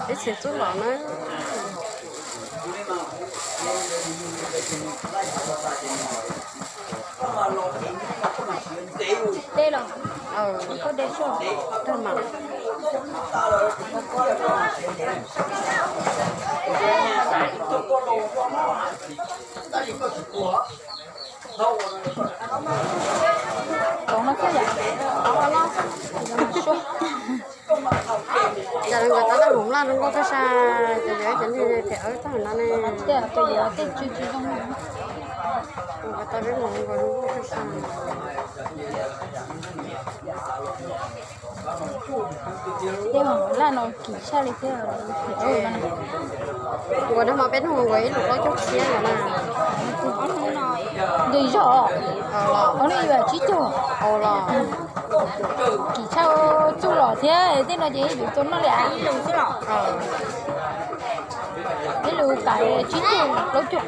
Peb txiav txuj lom na. Teb los, koj de soj tag mam. Koov no xwb yom, koov no xwb. Cas nkawd tab laj hmoov laj zoo nkauj tag sa, cov yuav cov niag phem awb tag no ne. Tej cov yuav tej tsw tsis zoo. Nkawd tau peb hmoov nkawd zoo nkauj tag sa. Tej hmoov laj no kim tshaj li thiab. Nkawd nag hmo peb hnub nkawd ib lus plaub caug txhiab no na. Nqis zog, ov no yus tsib caug. Kim tshaj txuj lom thiab, tej no ces yus tau noj li a. Ib lus tas tsib caug plaub caug.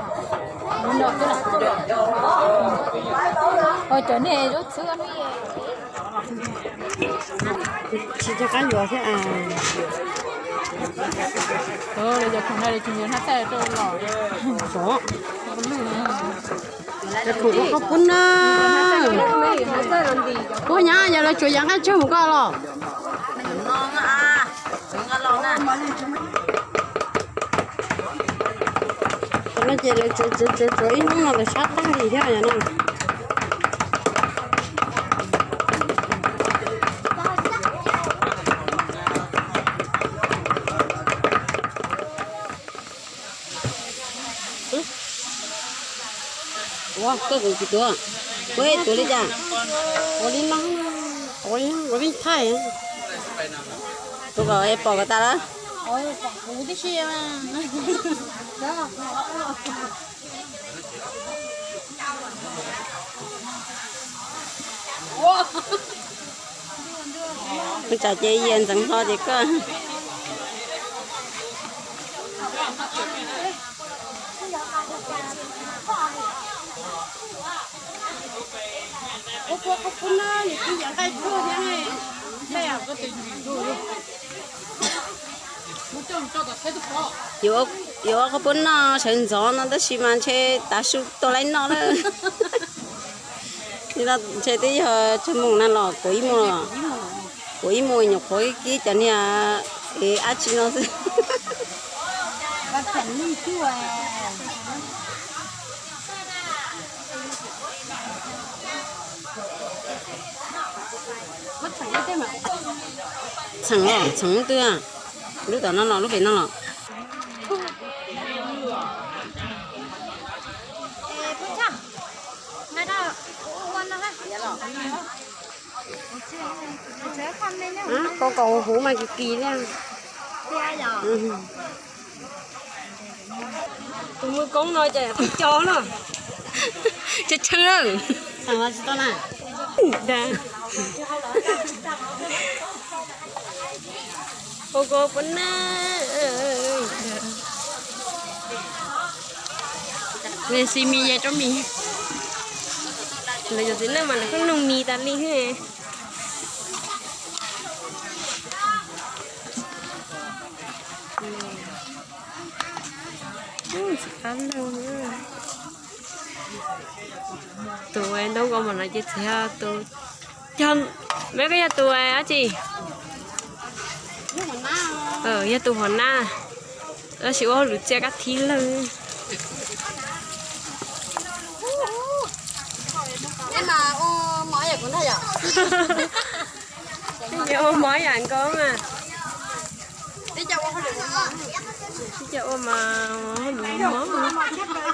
Ho cov niag zaub txhwb no. Tsis coj qab yuav thiab. Cov khoom no tsis yuav hnab txaij rau los. Cov khoom ua qhov pub na. Kuv nyab yog lawv tsuas yam nqaij tsawg mus koj los. Tam no ces lawv tsuav tsuav tsuav tsuav ib hnub no lawv sab tag li thiab no. Ua koj kuv tsis tuav, kuv tuav li cas? Ua li no, ua li thaij. Tus kom pom kom tas lawm. Ua tsam ces yias ntxeev hlo ces koj. Yuav ua qhov pub noj sawv ntxov no tab sis mas ntshe tav su tuaj laib noj na. Ntshe twb yog tsawg moos na los, kaum ib moos, kaum ib moos nyuam qhuav kib cov niag es dab tsi no xwb. Txheem los txheem twg? Lub tom no los lub pem no los? Koj kom huv mas kis kis li. Tus muaj koob no ces qhov co no. Tshee tshee. Ua koj pub na. Nws xis mis yas rau mis. Lawv cov txiv neej mas lawv kuj nug mis tas li. Tus ntoo ko mas no ces txiv yog tus, me koj yog tus dab tsi? Yog tus hua nab, tab sis ua hauj lwm txia kab thib lawm. Ua mov yam nkaus mas. Tib co ua mas,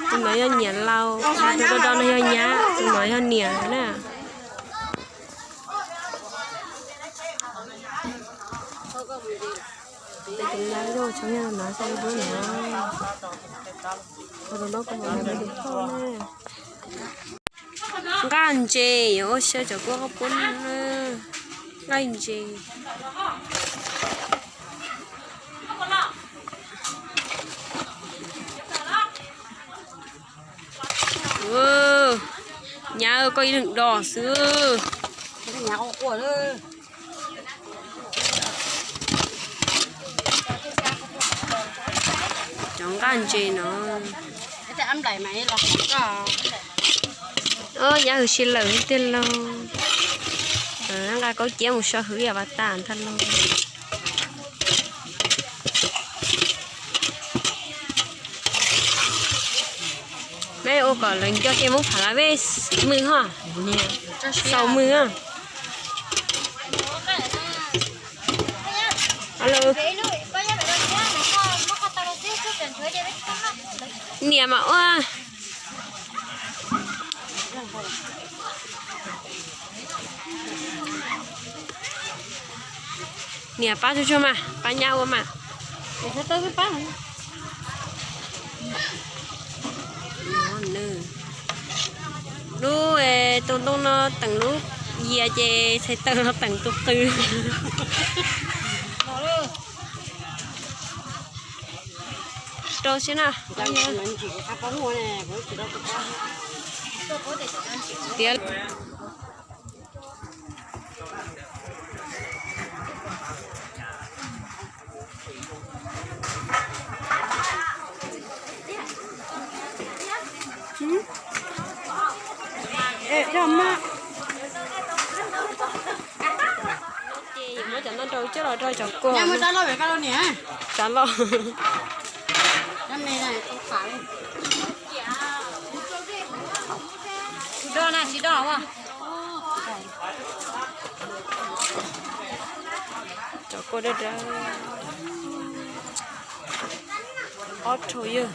tus no yog niam laus, tus do do no yog nyab, tus no yog niam na. Nqaij ntses yuav ua siab cov kuab qhob pub na. Nqaij ntses. Nyab koj ib leeg do xwb. Nyab quaj quaj lawm. Qab ntses no. Ob, yam hwv si lawm tiag lauj. Nqa kaub ciab mus so hwv yam vas tas ntag lauj. Meb ua kom lawv nco ces muab phav la vej mws ho. Xaus mws. Niam mas ua. Niam pab tsuag tsuag mas, pab nyab ua mas. Lub tus ntoo no teem lub yias ces txhais taws los teem tus qws. Rau xwb na. Tiav. Muab cov no rau coj los rau cov kua. Tsav loj. Cov kua dawb dawb. Ob rau yawg.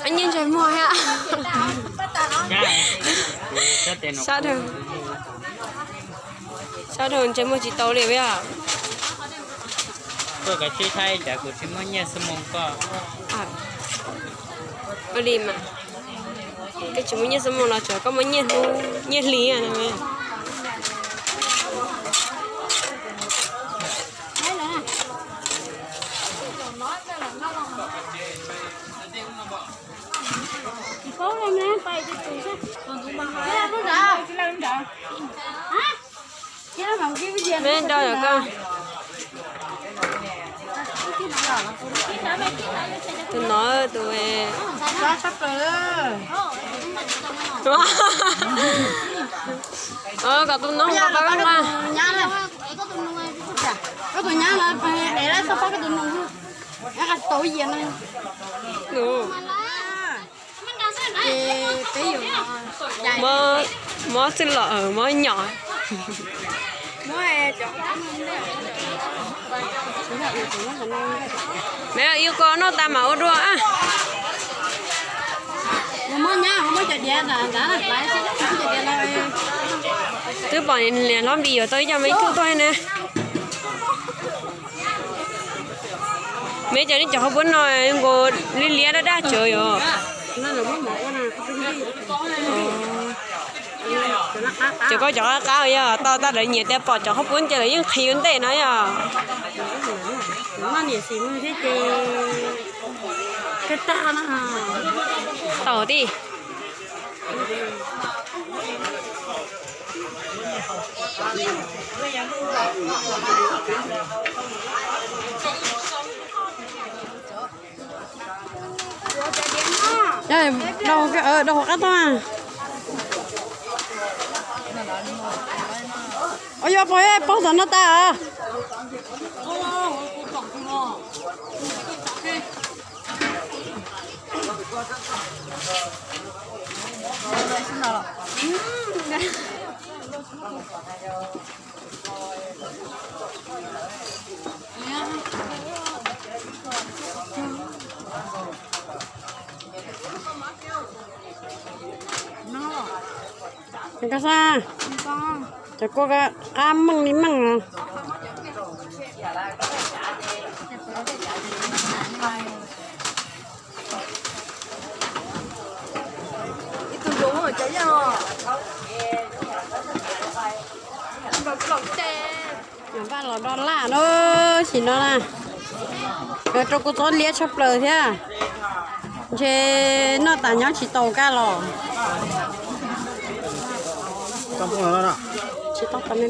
Nyiaj ntsais muag thiab. Sab dhau, sab dhau ntsais muag tsis tau li yom. Koj kav tsij thaij cas kuv tsis muaj nyiaj xab moos koj. Ua li mas, koj tsis muaj nyiaj xab moos los tsuas koj muaj nyiaj hnub nyiaj hli no. Me nrau yom koj. Tus no tus kom tus no ua pab mas. Koj tus nyab no es txhob pab koj tus nus, tau yias no. Mob xwb los mob nyom. Me ib ko noj tas mam ua dua. Twb pom niam hlob Npis yuav tau ib co me tub tuaj ne. Me cov nej cov hauv pub no nkaus li liab daj daj tsawv yom. Cov koj cov qab qab yog tau tas lawv nyiam tias pom cov hauv pub ces lawv yeej qhib ua ntej no yom. Tau tij. Dau hauv qab tau. Ua yog pog pog tom no tas. Koj sa, cov kua qab meej li meej os. Vaj los do laj na, sim no na, rau kuv txob liab tshaj plaws thiab, ntshe noj tas nyob tsis tau kaj los. Tsis tau tau me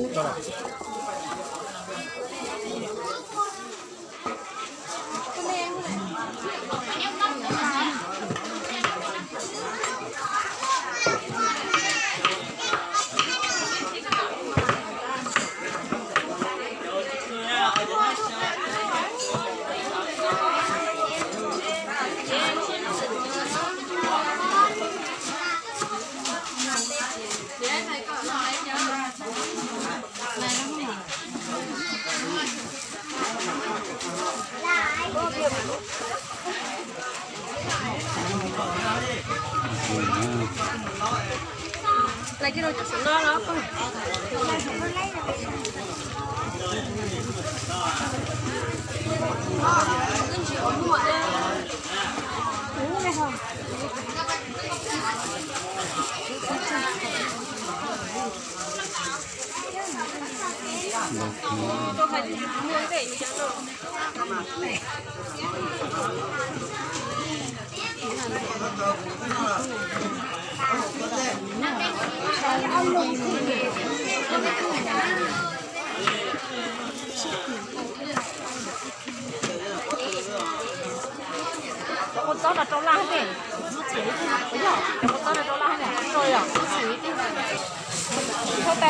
me.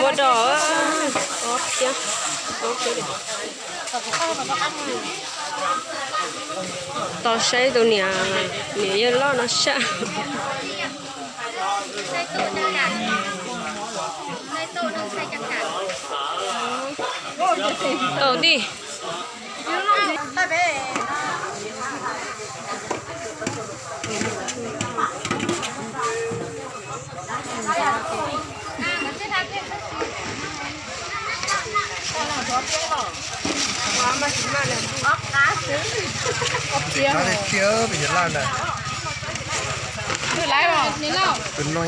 Ua dog thiab. Tos saib tus niam, niam yawg loj no saj. Tau tij. Tus no,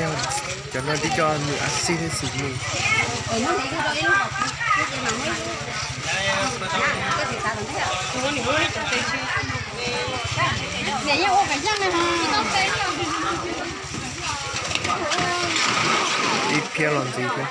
cov no twb cov nws a xij xwb xwb nws. Ib phiab los ntxiv thiab.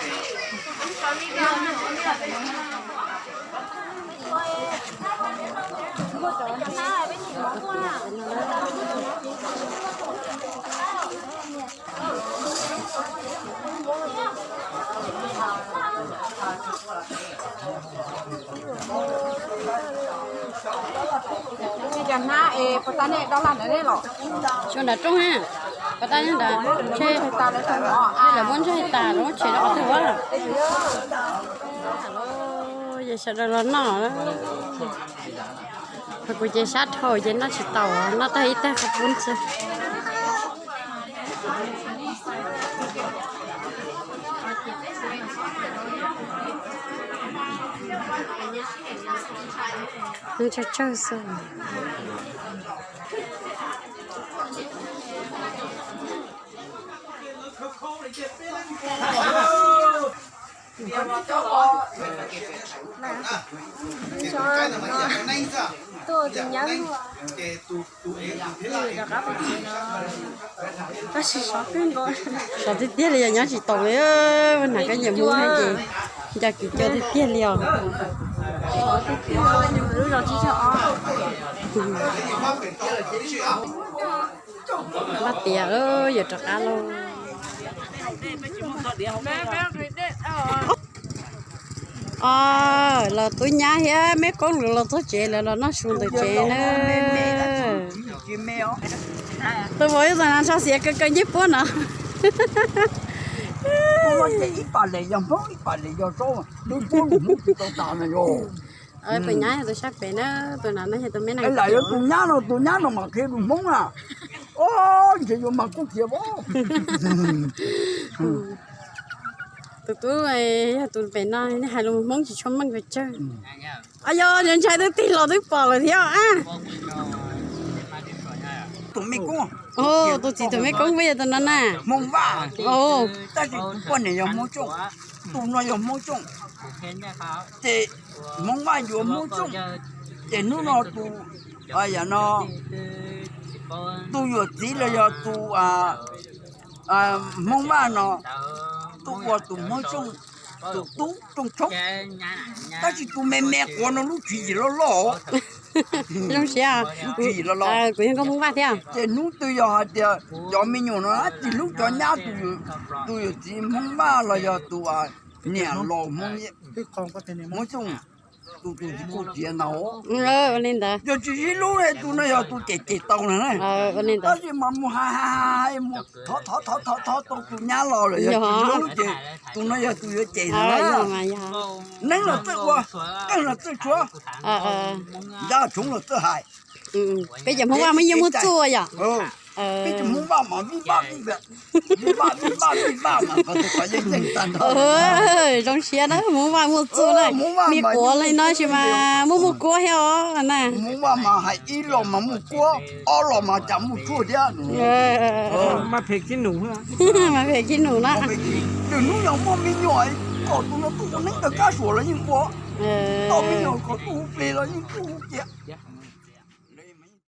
Cov hnab es puas tau nej dob laj ntawd los? Xyov nram rooj na, puas tau nyob nrad, ntshe lawv muab ntsaig tas lawv muab tshem rau qhov twg ua. Ces sawv daws los noj. Ho kuv ces sab dhau ces noj tsis tau, noj tag ib tag qhov pub xwb. Nws tsawg tsawg xwb. Tuaj tus nyab luaj, rov qab pem tsev no, tab sis sov kawg nkaus. Sov tiag tiag li, yog nyob tsis tau li, hnav kab nyiam mus ces nco kwv coj tiag tiag li os. Lub zos tsib caug ob. Pab tias yuav rov qab lauj. Os, los tub nyab thiab me koob lawv los txog tsev, lawv los noj su ntawm tsev na. Tus vauv yog tus na ntsho xiav kaw kaw ncej puab no. Ib pam le yog Hmoob, ib pam le yog Tsaub, lub puab lus Hmoob tsis tau tas na yog. Tus nyab yog tus sab pem na, tus na no yog tus me na. Lam yog tus nyab no, tus nyab no mas qhia lus Hmoob na. Ntshe yuav mas kuj khiav vau. Tus tub yog tus pem no, hais lus Hmoob tsis tshua meej pes tsawg. Yog, ntshai twb tig los twb pom lawm thiab a. Tus me koob, tus txiv tus me koob puas yog tus no na? Hmoob Vaj, tab sis tus poj niam yog Hmoob Tsooj, tus no yog Hmoob Tsooj. Ces Hmoob Vaj yuav Hmoob Tsooj, ces hnub no tus, yam no, tus yuam txiv los yog tus Hmoob Vaj no, Ua tus Hmoob Xyooj, tus tub Xyooj Tshoob, tab sis tus me me quav no lub tswv yim loj loj. Zoo siab, lub tswv yim loj loj. Kuv yog nkauj Hmoob Vaj thiab. Ces hnub twg yog hais tias cov me nyuam no tab sis hlub cov nyab, tus yawm txiv Hmoob Vaj los yog tus niam laus Hmoob Xyooj, tus tus txiv kuj tiav ntag. Yog tsis sib hlub tus no yog tus cem cem tau na. Tab sis mas mus hais hais hais mus thov thov thov thov tau tus nyab los lawm, yog tsis hlub ces tus no yog tus yuav cem na. Neeb los txawj ua, qeej los txawj tshuab, yaj tshoob los txawj hais. Peb cov Hmoob Vaj muaj yeej muaj txuj yom. Peb cov Hmoob Vaj mas vij vaj vij vaj, vij vaj vij vaj vij vaj mas qhov tus qhov yeej yeej tag nrho. Zoo siab na, Hmoob Vaj muaj txuj na. Me quav li no sis mas muaj muaj kuab thiab os na. Hmoob Vaj mas hais ib los mas muaj kuab, ob los mas cas muaj tshuaj thiab. Mas phem khib num na. Lwm hnub yog muaj me nyuam kom tus no tuaj ua neeb tawg kab suas los yeej ua, tau me nyuam kom tuaj hu plig los yeej tuaj hu cia.